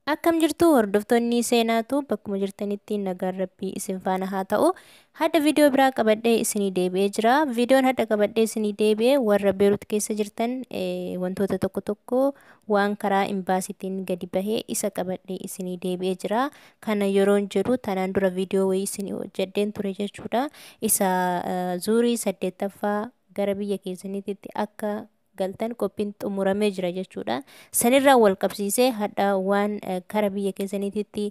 Akkam jirtu hordoftoonni seenaatu bakkuma jirtanitti nagaan rabbii isin faana haa ta'u. Hadda viidiyoo biraa qabadhee isinii deebi'ee jira. Viidiyoon hadda qabadhee isinii deebi'ee warra Beerut keessa jirtan wantoota tokko tokko waan karaa imbaasiitiin gadi bahee isa qabadhee isinii deebi'ee jira. Kana yeroon jedhu tanaan dura viidiyoo wayii isinii hojjedheen ture jechuudha. Isa zuurii 8ffaa gara biyya keessaniitti akka galtan qophiin xumuramee jira jechuudha. Sanirraa wal qabsiisee hadha waan kara biyya keessaniitti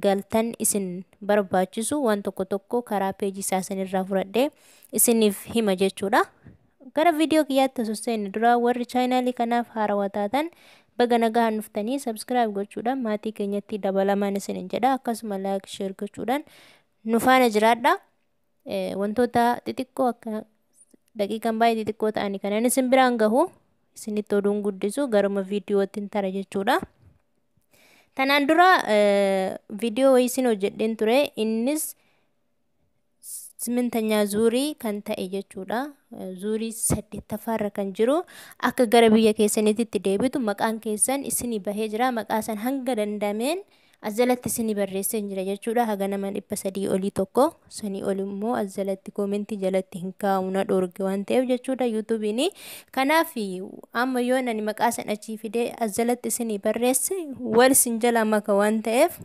galtan isin barbaachisu waan tokko tokko karaa peejii isaa sanirraa fudhadhee isiniif hima jechuudha. Gara viidiyoo kiyyaatti osoo seenne dura warri chaayinaalii kanaaf haarawaa taatan baga nagaan dhuftanii subscribe gochuudhaan maatii keenyatti dabalamaan isinin jedha. Akkasuma like share gochuudhaan nu faana jiraadha. Wantoota xixiqqoo akka daqiiqaan baay'ee xixiqqoo ta'anii kanan isin biraan gahu isinitti oduun guddisu garuma viidiyootti hin tara jechuudha. Tanaan dura viidiyoo wayii isin hojjedheen ture, innis 8ኛ zuurii kan ta'e jechuudha. Zuurii 8ffaarra kan jiru akka gara biyya keessaniitti deebitu maqaan keessan isinii bahee jira. Maqaa san hanga dandameen as jalatti isinii barreessee jira jechuudha. Haga nama 300 olii tokko sanii ol immoo as jalatti koomentii jalatti hin kaa'u na dhoorge waan ta'eef jechuudha yuutuubiin. Kanaaf amma yoo ani maqaa san achii fidee as jalatti isinii barreesse wal isin jala maka waan ta'eef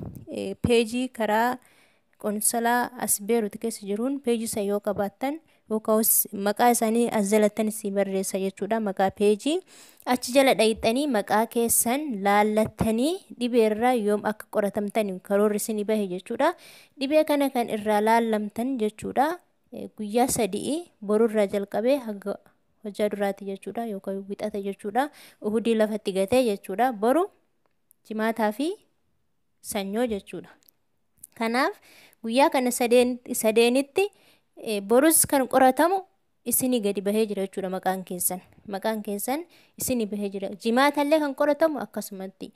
peejii karaa qonsolaa as Beerut keessa jiruun peejii isa yoo qabaattan yookaan maqaa isaanii as jalattan isin barreessa jechuudha. Maqaa peejii achi jala dhayixanii maqaa keessan laallattanii dhibeerraa yoom akka qoratamtan karoorri isinii bahe jechuudha. Dhibee kana kan irraa laallamtan jechuudha. Guyyaa 3 borurraa jalqabee haga hojjaa duraati jechuudha yookaan wixata jechuudha. Uhudii lafatti gatee jechuudha. Boru jimaataa fi sanyoo jechuudha. Kanaaf guyyaa kana sadeenitti borus kan qoratamu isinii gadi bahee jira jechuudha maqaan keessan. Maqaan keessan isinii bahee jira. Jimaatallee kan qoratamu akkasumatti.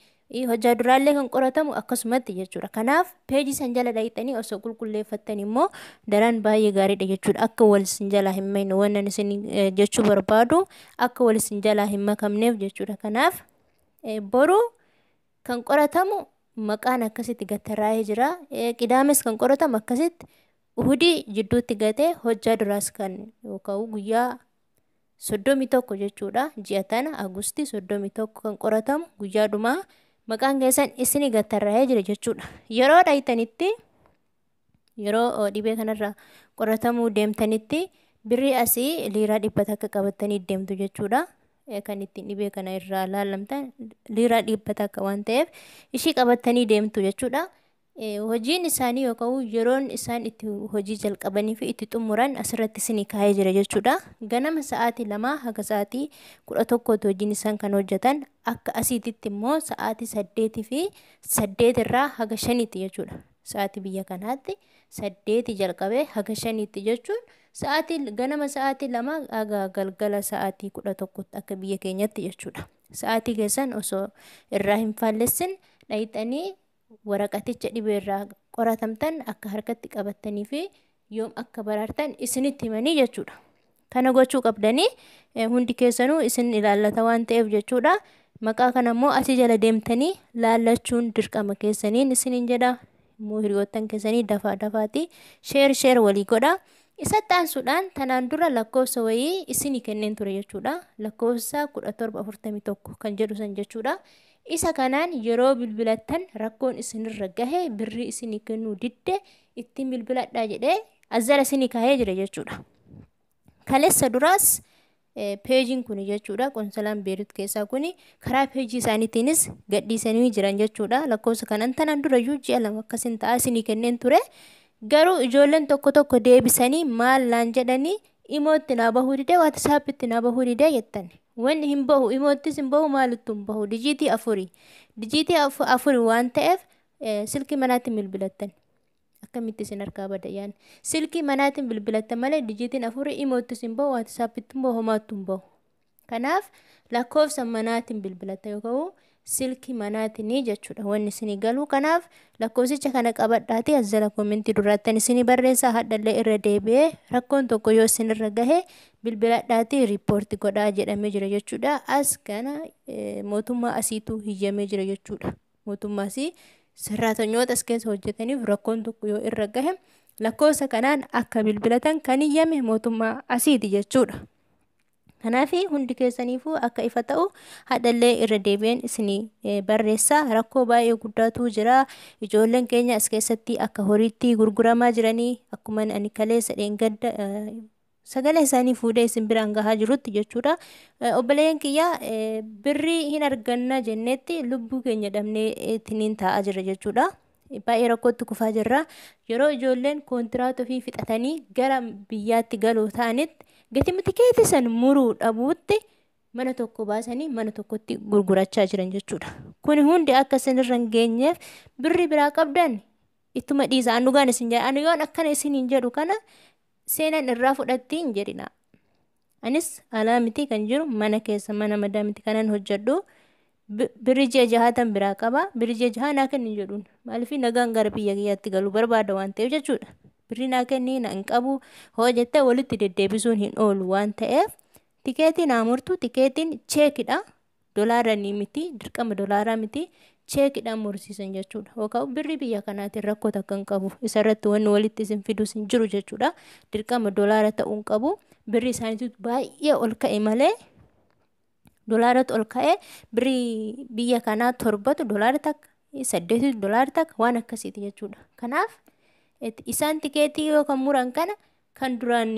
Hojjaa duraallee kan qoratamu akkasumatti jechuudha. Kanaaf peejii san jala dhayixanii osoo qulqulleeffattan immoo daran baay'ee gaariidha jechuudha. Akka wal isin jalaa hin makne wannan isin jechuu barbaadu akka wal isin jalaa hin makamneef jechuudha. Kanaaf boru kan qoratamu maqaan akkasitti gattaraa'ee jira. Qidaames kan qoratamu akkasitti uhudii jidduutti gatee hojjaa duraas kan yookaan guyyaa 31 jechuudha. Ji'a tana Agustii 31 kan qoratamu guyyaa dhumaa maqaan keessan isinii gattaraa'ee jira jechuudha. Yeroo dhayitanitti yeroo dhibee kanarra qoratamuu deemtanitti birrii asii liiraa 100 qabattanii deemtu jechuudha. Kan ittiin dhibee kana irraa laallamtan liiraa 100 waan ta'eef ishii qabattanii deemtu jechuudha. Hojiin isaanii yookaan yeroon isaan itti hojii jalqabanii fi itti xumuran asirratti isinii kaa'ee jira jechuudha. Ganama sa'aatii 2 haga sa'aatii 11tti hojiin isaan kan hojjetan, akka asiititti immoo sa'aatii 8 fi 8 irraa haga 5tti jechuudha. Sa'aatii biyya kanaatti 8 jalqabee haga 5tti jechuun sa'aatii ganama sa'aatii 2 haga galgala sa'aatii 11tti akka biyya keenyatti jechuudha. Sa'aatii keessan osoo irraa hin faallessin dhayixanii waraqaticha dhibee irraa qoratamtan akka harkatti qabattanii fi yoom akka baraartan isinitti himanii jechuudha. Kana gochuu qabdanii hundi keessanuu isin ilaallata waan ta'eef jechuudha. Maqaa kana immoo asii jala deemtanii laallachuun dirqama keessaniin isiniin jedha. Immoo hiriyoottan keessanii dafaa dafaati sheer sheer walii godha. Isatti aansuudhaan tanaan dura lakkoofsa wayii isinii kenneen ture jechuudha. Lakkoofsa 1741 kan jedhu san jechuudha. Isa kanaan yeroo bilbilattan rakkoon isinirra gahe birrii isinii kennuu didde ittiin bilbiladhaa jedhee as jala isinii kaa'ee jira jechuudha. Kaleessa duraas peejiin kuni jechuudha qonsolaan Beerut keessaa kuni karaa peejii isaaniitiinis gadhiisanii jiran jechuudha. Lakkoofsa kanan tanaan durayyuu ji'a 2 akkasin ta'a isinii kenneen ture. Garuu ijoolleen tokko tokko deebisanii maal naan jedhanii imootti naa bahuu didee waatisaappitti naa bahuu didee jettan. Wanni hin bahu imoottis hin bahu maalittu hin bahu dijiitii 4. Dijiitii 4 waan ta'eef silkii manaatiin bilbilattan. Akkamitti isin harkaa bada yaani. Silkii manaatiin bilbilattan malee dijiitiin 4 imoottis hin bahu waatisaappitti hin bahu homaattu hin bahu. Kanaaf lakkoofsa manaatiin bilbilatta yookaan silkii manaatiin jechuudha wanni isinii galu. Kanaaf lakkoofsicha kana qabadhaati as jala koomentii duraattan isinii barreessaa. Hadhallee irra deebi'ee rakkoon tokko yoo isinirra gahe bilbiladhaati riippoorti godhaa jedhamee jira jechuudha. As kana mootummaa asiitu hiyyamee jira jechuudha. Mootummaas sarraatanyoota as keessa hojjetaniif rakkoon tokko yoo irra gahe lakkoofsa kanaan akka bilbilatan kan iyyame mootummaa asiiti jechuudha. Kanaaf hundi keessaniifuu akka ifa ta'u hadhallee irra deebi'een isinii barreessaa. Rakkoo baay'ee guddaatu jira. Ijoolleen keenya as keessatti akka horiitti gurguramaa jiranii akkuma ani kaleessa dheengadda sagalee isaanii fuudhee isin biraan gahaa jirutti jechuudha. Obboleeyyan kiyya, birrii hin arganna jenneetti lubbuu keenya dhabnee ittiin taa'aa jirra jechuudha. Baay'ee rakkootti kufaa jirra. Yeroo ijoolleen kontiraata ofii fixatanii gara biyyaatti galuu ta'anitti gatii tikeetii san muruu dhabuutti mana tokko baasanii mana tokkotti gurgurachaa jiran jechuudha. Kuni hundi akka isinirra hin geenyeef birrii biraa qabdan ittuma dhiisa. An dhugaan isin jedha. Ani yoon akkana isiniin jedhu kana seenaan irraa fudhatti hin jedhina. Anis alaa miti kan jiru, mana keessa mana madaa miti kanan hojjedhu. Birrii ji'a jahatan biraa qaba. Birrii ji'a jahaa naa kenni hin jedhuun. Maaliif? Nagaan gara biyya kiyyaatti galuu barbaada waan ta'eef jechuudha. Birrii naa kenni na hin qabu hoo jettee walitti deddeebisuun hin oolu waan ta'eef, tikeetii naa murtu. Tikeetiin cheekidha. Dolaara ni miti, dirqama dolaaraa miti, cheekidhaan mursiisan jechuudha. Yookaan birrii biyya kanaatiin rakkoo takka hin qabu. Isarratti wanni walitti isin fidus hin jiru jechuudha. Dirqama dolaara ta'uu hin qabu. Birrii isaaniitu baay'ee ol ka'e malee, dolaaratu ol ka'e, birrii biyya kanaa 7tu dolaara 1, 8tu dolaara 1, waan akkasiiti jechuudha. Kanaaf isaan tikeetii yoo kan muran kana kan duraan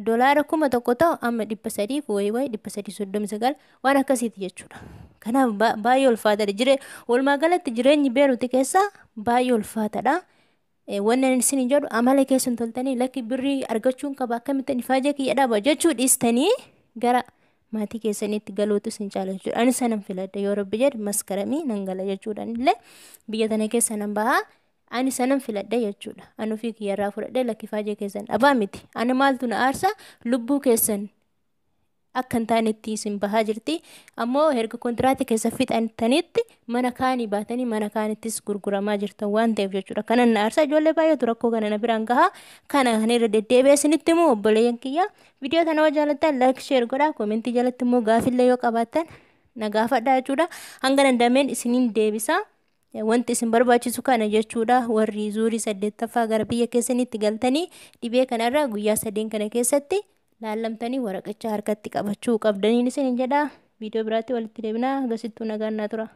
dolaara 1000 ta'u amma 300 wayi wayi 339, waan akkasiiti jechuudha. Kanaaf baay'ee ulfaataadha. Walumaa galatti jireenyi Beeruuti keessaa baay'ee ulfaataadha. Wanni ani isin jedhu, amala keessan toltanii lakki birrii argachuun qaba, akkamittiin ifaajee kiyya dhaba jechuu dhiistanii gara maatii keessaniitti galuutu isin caala jechuudha. Ani sanan filadha, yoo Rabbi jedhe maskaramii nan gala jechuudha. Illee biyya tana keessa nan bahaa, ani sanan filadha jechuudha. Ani ofii kiyyarraa fudhadhee lakki ifaajee keessan dhabaa miti. Ani maaltu na aarsa? Lubbuu keessan akka hin taanetti isin bahaa jirti. Ammoo erga kontiraatii keessa fixatanitti mana kaanii baatanii mana kaanittis gurguramaa jirtan waan ta'eef jechuudha. Kanan na aarsa, ijoollee baay'eetu rakkoo kana na biraan gahaa. Kana kan irra deddeebi'ee isinitti himu, obboleeyyan kiyya. Viidiyoo kana yoo jaalattan like, share godhaa. Koomentii jalatti immoo gaafillee yoo qabaattan na gaafadhaa jechuudha. Hanga danda'ameen isiniin deebisa. Wanti isin barbaachisu kana jechuudha. Warri zuurii 8ffaa gara biyya keessanitti galtanii dhibee kanarra guyyaa 3 kana keessatti laallamtanii waraqacha harkatti qabachuu qabdaniin isin jedha. Viidiyoo biraatti walitti deebinaa, agasittuu nagaan naa tura.